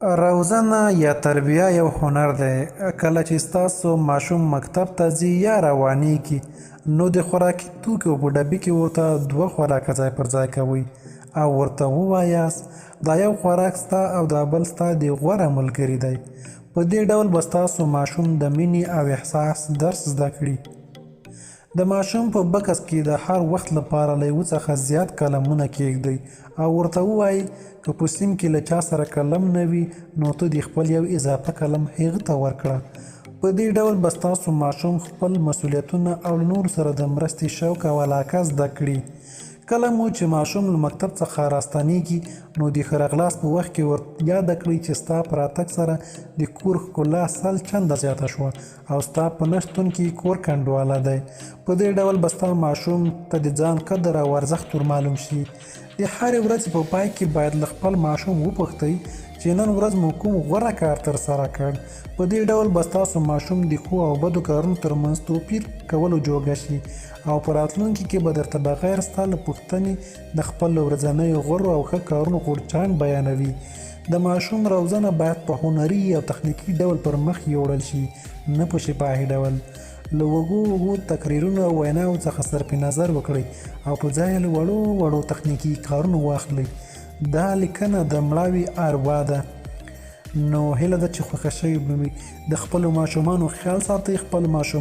روزنه یا تربیه یو هنر دی. کله چې ستاسو ماشوم مکتب ته ځي یا روانېږي، نو د خوراکي توکو په ډبي کې ورته دوه خوراکه ځای پر ځای کوئ او ورته ووایاست، دا یو خوراک ستا او دا بل ستا د غوره ملګري دی. په دې ډول به ستاسو ماشوم د مینې او احساس درس زده کړي. د ماشوم په بکس کې د هر وخت لپاره له یوه څخه زیات قلمونه کېږدئ او ورته ووایئ، که په سیم کې له چا سره قلم نه وي، نو ته دې خپل یو اضافه قلم هغه ته ورکړه. په دې ډول به ستاسو ماشوم خپل مسوولیتونه او له نورو سره د مرستې شوق او علاقه زده کړي. کله مو چې ماشوم له مکتب څخه راستنېږي، نو د ښه راغلاست په وخت کې ور یاده کړئ چې ستا په راتګ سره د کور ښکلا سل چنده زیاته شوه او ستا په نه شتون کې کور کنډواله دی. په دې ډول به ستا ماشوم ته د ځان قدر او ارزښت ور معلوم شي. د هرې ورځې په پای کې باید له خپل ماشوم وپوښتئ چې نن ورځ مو کوم غوره کار ترسره کړ. په دې ډول به ستاسو ماشوم د ښو او بدو کارونو ترمنځ توپیر کولو جوګه شي او په راتلونکي کې به درته بغیر ستا له پوښتنې د خپلو ورځنیو غوره او ښه کارونو غورچاڼ بیانوي. د ماشوم روزنه باید په هنري او تخنیکي ډول پر مخ یوړل شي، نه په شفاهي ډول. له اوږو اوږو تقریرونو او ویناوو څخه صرف نظر وکړئ او په ځای له وړو وړو تخنیکي کارونو واخلئ. دا لیکنه د مړاوي اروا ده، نو هیله ده چې خوښه شوې به وي. د خپلو ماشومانو خیال ساتئ، خپل ماشومان.